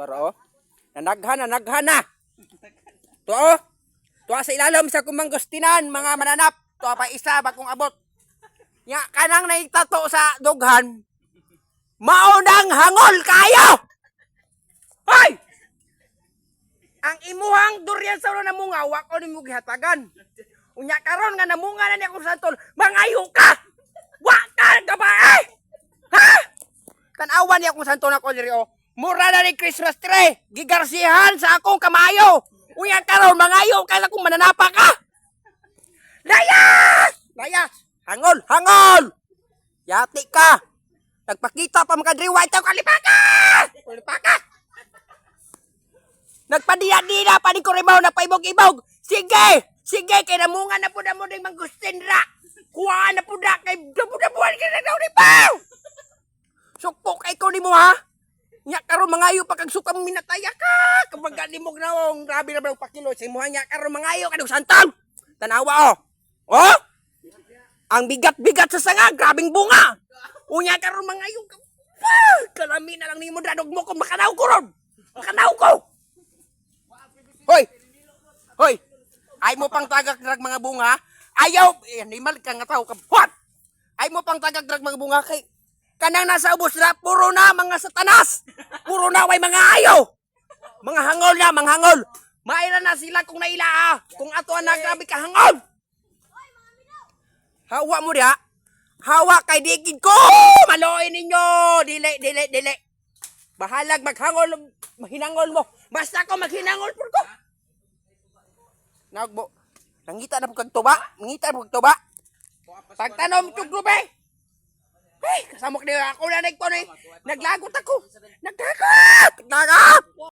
Pero oh, nanaghan na, naghan na. To oh, tuwa sa ilalom sa kumangustinan, mga mananap. Tuwa pa isa bagong abot. Nya kanang naitato sa dughan. Maunang hangol kayo. Hoy! Ang imuhang durian sa ulo namunga, wa ko nimo gihatagan. Unya karon nga namunga na ni akong santol, mangayo ka. Wa ka gabae. Ha? Tanawan niya akong santol ako diri oh. Mura na ni Christmas tree. Gigarsihan sa akong kamayo. Unya karon mangayo ka na kung mananapa ka. Layas! Layas! Hangol, hangol! Yati ka. Nagpakita pa mga driwa itaw kalipaka! Kalipaka! Nagpadiya-dila pa ni Kuribaw na paibog-ibog. Sige! Sige, kay namunga na po na mo ding mangustin ra. Kuha na po na kay dabu-dabuhan ka na daw ni Pao! Sukpo kay ko ni mo ha? Nya karon mangayo pa kag sukang minataya ka. Kabaga ni mo gnaong grabe na ba pakilo sa imuha nya karon mangayo kadong santol. Tanawa oh. Oh! Ang bigat-bigat sa sanga, grabing bunga. Unya karon mangayo ka. Wah! Kalami na lang nimo dadog mo kung makanaw ko ron. Makanaw ko. Hoy! Hoy! Ay mo pang tagak drag mga bunga. Ayaw! Eh, animal ka nga tao ka. What? Ay mo pang tagak drag mga bunga kay kanang nasa ubos na puro na mga satanas. Puro na way mga ayo. Mga hangol na, mga hangol. Maira na sila kung naila ah. Kung ato na grabe ka hangol. Hawa mo diha. Hawa kay digid ko. Maloy ninyo. Dili, dili, dili. Bahalag maghangol, mahinangol mo. Basta ko maghinangol pur ko. Nagbo. Nangita na po kag tuba. Nangita na po kag tuba. Pagtanom tug grupe. Hey, kasamok niyo ako na nagpo eh. Naglagot ako. Naglagot.